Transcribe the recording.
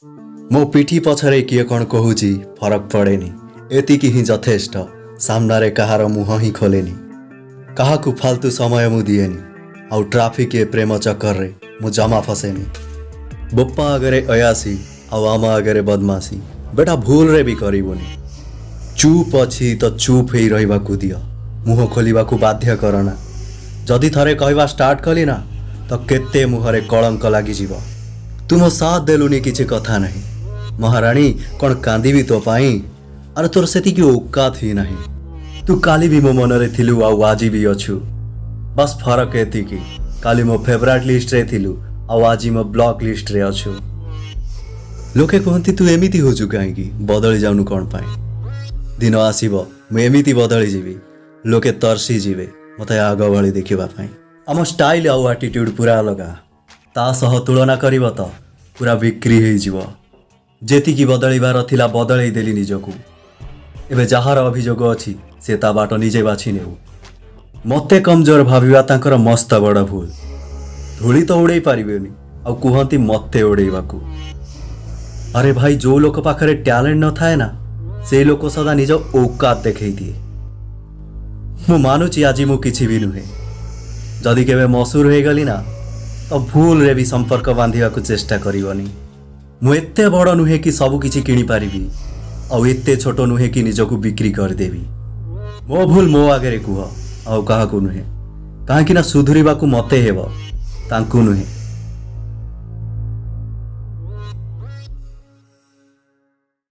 ମୋ ପିଠି ପଛରେ କିଏ କ'ଣ କହୁଛି ଫରକ ପଡ଼େନି, ଏତିକି ହିଁ ଯଥେଷ୍ଟ। ସାମ୍ନାରେ କାହାର ମୁହଁ ହିଁ ଖୋଲେନି। କାହାକୁ ଫାଲତୁ ସମୟ ମୁଁ ଦିଏନି, ଆଉ ଟ୍ରାଫିକ୍ ଏ ପ୍ରେମ ଚକ୍କରରେ ମୁଁ ଜମା ଫସେନି। ବୋପା ଆଗରେ ଅୟାସି ଆଉ ଆମ ଆଗରେ ବଦମାସି ବେଟା ଭୁଲରେ ବି କରିବୁନି। ଚୁପ୍ ଅଛି ତ ଚୁପ୍ ହେଇ ରହିବାକୁ ଦିଅ, ମୁହଁ ଖୋଲିବାକୁ ବାଧ୍ୟ କରନା। ଯଦି ଥରେ କହିବା ଷ୍ଟାର୍ଟ କଲି ନା, ତ କେତେ ମୁହଁରେ କଳଙ୍କ ଲାଗିଯିବ। ତୁ ମୋ ସାଥ ଦେଲୁନି, କିଛି କଥା ନାହିଁ। ମହାରାଣୀ, କ'ଣ କାନ୍ଦିବି ତୋ ପାଇଁ? ଆରେ, ତୋର ସେତିକି ଔକାତ ହିଁ ନାହିଁ। ତୁ କାଲି ବି ମୋ ମନରେ ଥିଲୁ ଆଉ ଆଜି ବି ଅଛୁ। ବାସ୍ ଫରକ ଏତିକି, କାଲି ମୋ ଫେଭରାଇଟ୍ ଲିଷ୍ଟରେ ଥିଲୁ ଆଉ ଆଜି ମୋ ବ୍ଲକ୍ ଲିଷ୍ଟରେ ଅଛୁ। ଲୋକେ କୁହନ୍ତି, ତୁ ଏମିତି ହଉଛୁ କାହିଁକି, ବଦଳି ଯାଉନୁ କ'ଣ ପାଇଁ? ଦିନ ଆସିବ, ମୁଁ ଏମିତି ବଦଳିଯିବି, ଲୋକେ ତରସି ଯିବେ ମୋତେ ଆଗ ଭଳି ଦେଖିବା ପାଇଁ। ଆମ ଷ୍ଟାଇଲ୍ ଆଉ ଆଟିଟ୍ୟୁଡ଼ ପୁରା ଅଲଗା। ତା ସହ ତୁଳନା କରିବ ତ ପୁରା ବିକ୍ରି ହେଇଯିବ। ଯେତିକି ବଦଳିବାର ଥିଲା, ବଦଳେଇ ଦେଲି ନିଜକୁ। ଏବେ ଯାହାର ଅଭିଯୋଗ ଅଛି, ସେ ତା ବାଟ ନିଜେ ବାଛି ନେଉ। ମୋତେ କମଜୋର ଭାବିବା ତାଙ୍କର ମସ୍ତ ବଡ଼ ଭୁଲ। ଧୂଳି ତ ଉଡ଼େଇ ପାରିବେନି, ଆଉ କୁହନ୍ତି ମୋତେ ଉଡ଼େଇବାକୁ। ଆରେ ଭାଇ, ଯୋଉ ଲୋକ ପାଖରେ ଟ୍ୟାଲେଣ୍ଟ ନଥାଏ ନା, ସେଇ ଲୋକ ସଦା ନିଜ ଔକାତ ଦେଖେଇ ଦିଏ। ମୁଁ ମାନୁଛି, ଆଜି ମୁଁ କିଛି ବି ନୁହେଁ। ଯଦି କେବେ ମସୁର ହେଇଗଲି ନା, ତ ଭୁଲରେ ବି ସମ୍ପର୍କ ବାନ୍ଧିବାକୁ ଚେଷ୍ଟା କରିବନି। ମୁଁ ଏତେ ବଡ଼ ନୁହେଁ କି ସବୁ କିଛି କିଣିପାରିବି, ଆଉ ଏତେ ଛୋଟ ନୁହେଁ କି ନିଜକୁ ବିକ୍ରି କରିଦେବି। ମୋ ଭୁଲ ମୋ ଆଗରେ କୁହ, ଆଉ କାହାକୁ ନୁହେଁ। କାହିଁକି ନା ସୁଧୁରିବାକୁ ମତେ ହେବ, ତାଙ୍କୁ ନୁହେଁ।